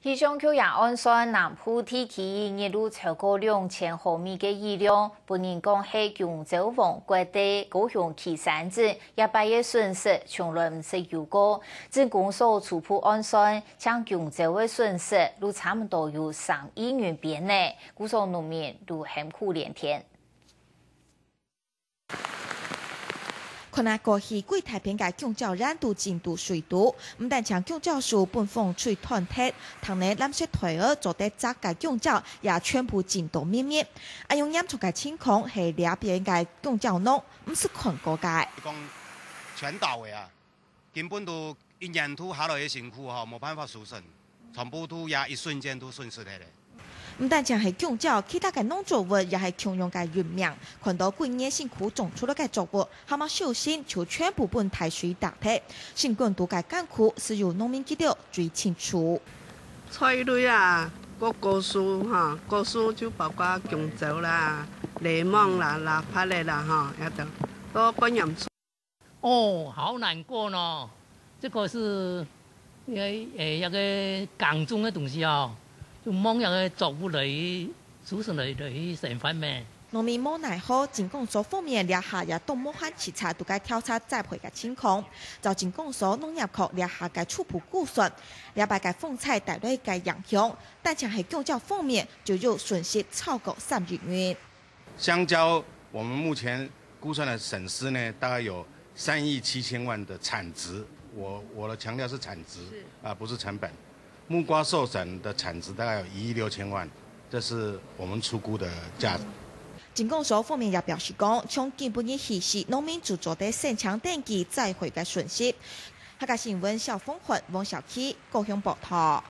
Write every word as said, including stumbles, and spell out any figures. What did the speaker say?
氣象局也按算，南部地區日落超過兩千毫米个雨量，分人講係弓蕉王國个高雄旗山鎮，這擺个損失從來毋識有過。鎮公所初步按算，淨弓蕉个損失就差毋多有三億銀邊呢，故所農民就喊苦連天。 看啊，過去幾大片个弓蕉園都浸到水肚，毋單淨弓蕉樹分風吹斷忒，堂內藍色袋仔做得摘个弓蕉也全部浸到密密。恁樣嚴重个情況係這片个弓蕉農毋識看過个。講全倒个啊，根本都一年度下來个辛苦吼，無辦法收成，全部都也一瞬間都損失忒咧。 毋單淨係弓蕉，其他个農作物也係共樣个運命。看到幾年辛苦種出來个作物，還吂收成就全部分大水打忒。成功度个艱苦，只有農民佢兜最清楚。菜類啊，个果樹哈，果樹就包括弓蕉啦、檸檬啦、喇叭个啦哈，也都，都恁嚴重。 哦，好難過呢。這個是，呃，呃，一個耕種的東西哦，就望一個作物來，收成來，來生活咩。農民無奈何，鎮公所方面這下也當無閒直掣都該調查災害个情況。照鎮公所農業局這下个初步估算，這擺个風災帶來个影響，單淨係弓蕉方面就有損失超過三億銀。 香蕉，我們目前估算的損失呢，大概有三億七千萬的產值。我，我的強調是產值，是。啊，不是成本。木瓜受損的產值大概有一億六千萬，這是我們初估的價值。鎮公所方面也表示講，從今晡日起始，農民就做得申請登記災害个損失。客家新聞蕭鳳煥、汪小琪，高雄報導。